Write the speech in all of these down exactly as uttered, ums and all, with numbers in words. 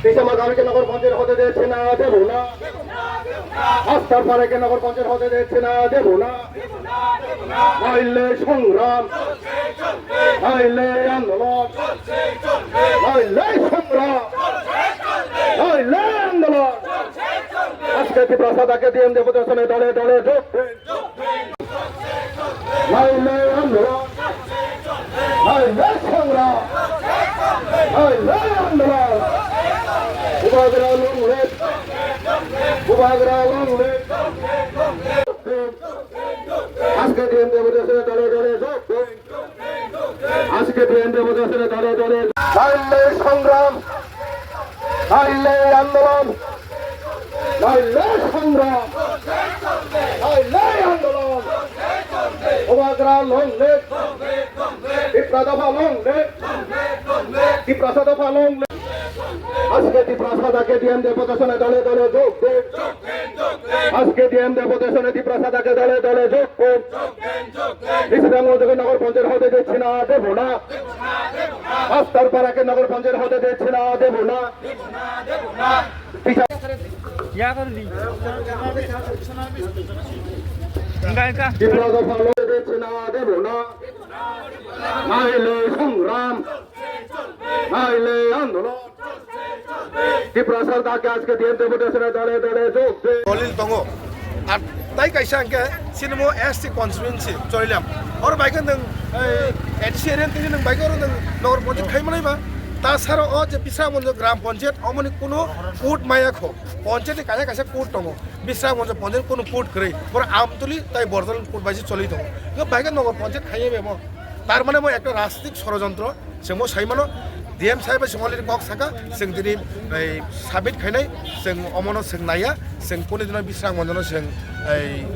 Tisama Gamike Nogor Panchayat hote dicche na, debo na. Astarpara ke Nogor Panchayat hote dicche na, debo na. Naile songram, naile andolon, naile songram, naile andolon. Ajke Tiprasa dake D M deputation-e dole dole jok din. Naile andolon, naile songram, naile andolon. Bubagra long live, Bubagra long live. Ajke D M deputation-e dole dole jok din. Ajke D M deputation-e dole dole. Naile songram, naile andolon, naile songram, naile andolon. Bubagra long live, Tipra dopha long live, Tiprasa dopha long live. Ajke Tiprasa dake D M deputation-e dole dole jok din. Ajke D M deputation-e Tiprasa dake dole dole jok din. Bisramganj Nogor Panchayat hote dicche na, debo na. Astarpara ke Nogor Panchayat hote dicche na, debo na. Ya kar di. Enggak, enggak. Tipra dopha long dicche na, debo na. Naile songram, naile andolon. Tiprasa dake ajke D M deputation-e dole dole jok din. Dolil tongo. Ar tai kaisa hwnkhe sinimo S T constituency Chorilam. Oro bai khe nwng, eh, A D C area tini nwng bai khe oro nwng Nogor Panchayat khai manai ba. Ta saro o je Bisramganj Gram Panchayat omoni kuno code maya kho. Panchayat ni kaisa kaisa code tongo. Bisramganj Panchayat kuno code kwrwi. Boro Amtuli tai Borjal code bai se choli tongo. Bai khe Nogor Panchayat khai bemo. Tar mane mo ekta rajnitik sorojontro. Chwngbo sai mano, D M sahib chwng already kok saka, chwng tini, ei, submit khainai, chwng omono chwng naiya, chwng kuni dino Bisramganj no chwng, ei,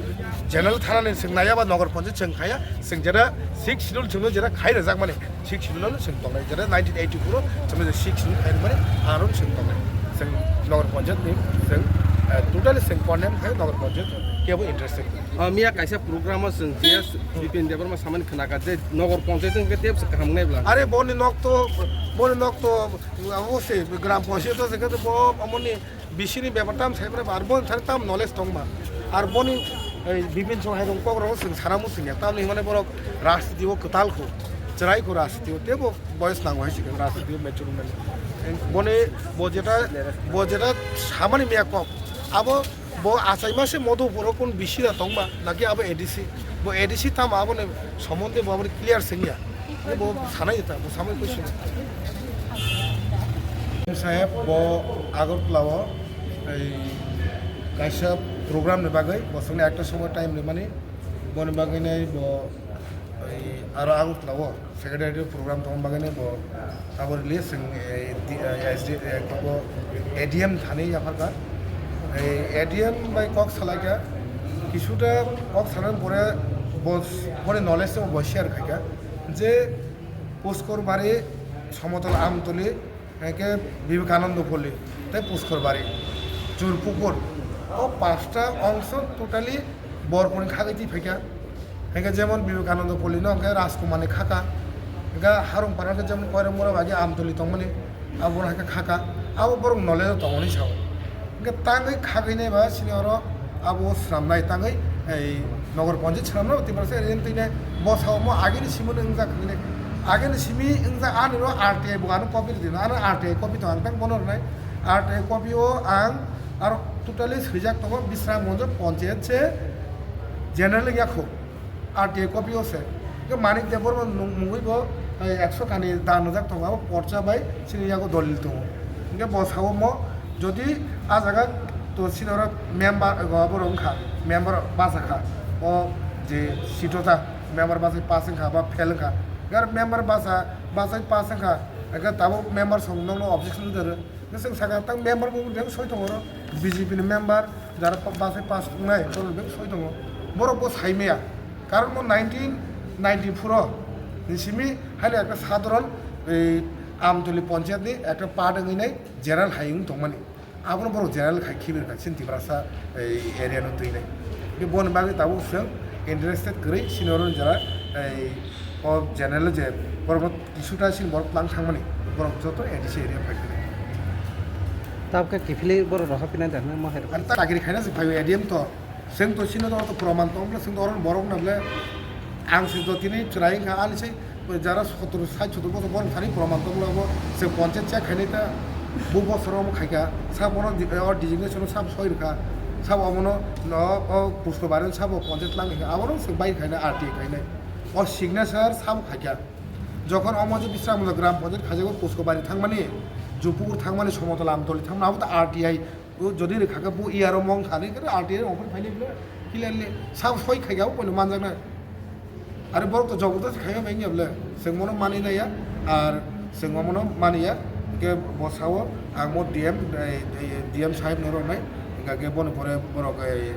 general thanani chwng naiya ba Nogor Panchayat chwng khaiya, chwng jera sixth schedule chwngno jera khai rwjakmani, sixth schedule no chwng tongnai, jera nineteen eighty-four o chwngno je sixth schedule khai rwmani, aro chwng tongnai. Chwng Nogor Panchayat ni chwng, eh, totally chwng condemn khai Nogor Panchayat kebo interested. Ah, miya kaisa program o chwng G S Bipin Debbarma samani khwnakha je Nogor Panchayat hwnkhe tebsa kaham wngnai bwla. Are boni nok to, boni nok to abo se Gram Panchayat o se khe bo omoni bisini bepar tam sai mane ar boni thani tam knowledge tongma. Ar boni, ei, Bipin song hai rong kok rong chwng sana muchungya. Tamni hwnmane borok rajniti o kwtal kho, chwrai kho rajniti o, tebo boyos nango hai se khe rajniti o mature wngnani. Boni bo jeta, bo jeta samani miya kok. Abo Bo achaima se Madhupuro kun B C da tongma, naki abo A D C? Bo A D C tamo aboni somonde bo aboni clear sengya. Bo sanai ta, bo samai koi sini. Saheb, bo Agartala o ei kaisa program ni bagwi, bo songni ekta somo time rimani, boni bagwi nai bo ei aro Agartala o. Secretary program tongma bagwi bo abo release chwng, eh, di-, eh, S D, eh, kobo A D M thani yapharkha. Eh, A D M bai kok salaikha, kisuta kok sanani pore bo, boni knowledge bo share khaikha je Puskor Bari, Somotol Amtoli, Hingke Vivekananda Poli tei Puskor Bari, Churpukur, o pasta ongso totally Borpuni khagwi twi phaikha. Hingke jemon Vivekananda Poli no hingke Rajkumar ni khaka, hingke Harungpara hingke jemon Koiramura bai khe Amtoli tongmani, abo hingke khaka, abo borok knowledge o tongmani sao. Hingke tangwi khagwi nai ba sini oro abo swnamnai tangwi ei Nogor Panchayat swnamnai Tiprasa area ni twi nai bwsa omo agini simi no wngjak hinwi nai. Agini simi wngjak ani ro R T I bo ano copy rwdi ano R T I copy tong ang tang bono rwnai R T I copy o ang aro totally swijak tongo Bisramganj Panchayat se general wngya kho. R T I copy o se. Hingke Manik Debbarma nung-, mungwi bo, eh, ekso kani dan rijak tongo, abo porcha bai chini yago dolil tongo. Hingke bo sao mo, jodi ah jaga to chini oro member, abo rok wngkha, member bachakha, o je sito ta member bachai pass wngkha ba fail wngkha. Hingke member bacha, bachai pass wngkha, hingke tabuk member song nokno objection rwdi rw. Chwng sakha tang member bo bebak soi tongo oro, B J P ni member, jara pa-, bachai pass wngnai, borok bebak soi tongo. Borok bo sai maya. Karon bo nineteen ninety-four o ni simi haino ekta sadharon, ei, Amtoli Panchayat ni ekta part wngwi nai general hai wng tongmani. Abono borok general khai khibir kha chini Tiprasa, ei, area no twi nai. Boni bagwi tabuk chwng interested kwrwi sini oro jara, ei, o general je borok Kisuta sini borok twlang thangmani, borok joto A D C area phai khe. Tabukhe kiphilwi borok rohor phinai da hwnwi mohai rwkha. Ani ta chakri khaina se phaiwi A D M to. Chwng to chini to proman tong bwle, chwng to oro borok na bwle. Ang se jotini chwrai wngkha, ani se jara sotoro, sait sotoro bosor borok thani proman tong bwle, obo se ponchayat cha khainai ta. Bu bosor omo khaikha, sa bono di-, o designation sa soi rwkha, sa omono no, o Pushpabari sa bo ponchayat lang khaikha, abono se bai khainai, R T I khainai. O signature sa bo khaikha. Jokhon omo je Bisramganj gram ponchayat khaijago, Pushpabari thangmani, Jupukur thangmani, Somotol Amtoli thangmani, abo to R T I. O jodi rwkha khe bo E R o mong thani khe R T I offer phainai bwle, clearly sa soi khaikha, o koino manjaknai. Are borok to jobordasti khaima bai wngya bwle, chwng mono mani naiya, ar chwng omono maniya, hwnkhe bo sao ang bo D M, eh, eh, D M sahib no rwnai, hwnkha khe boni pore borok, eh,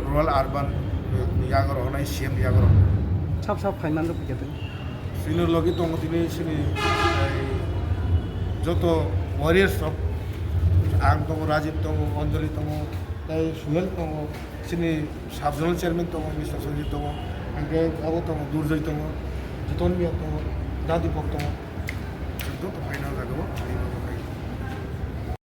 rural urban, eh, yago rohornai, C M yago rohornai. Sab sab phaiman rok phikha tei. Chini logi tongo tini chini, eh, joto warriors rok, ang tongo, Rajib tongo, Anjali tongo, tei Sunil tongo, chini sub zonal chairman tongo, Mister Sanjib tongo, hwnkhe abo tongo, Durjoy tongo, Jiton Miya tongo, Dadipok tongo, joto phaina jagao.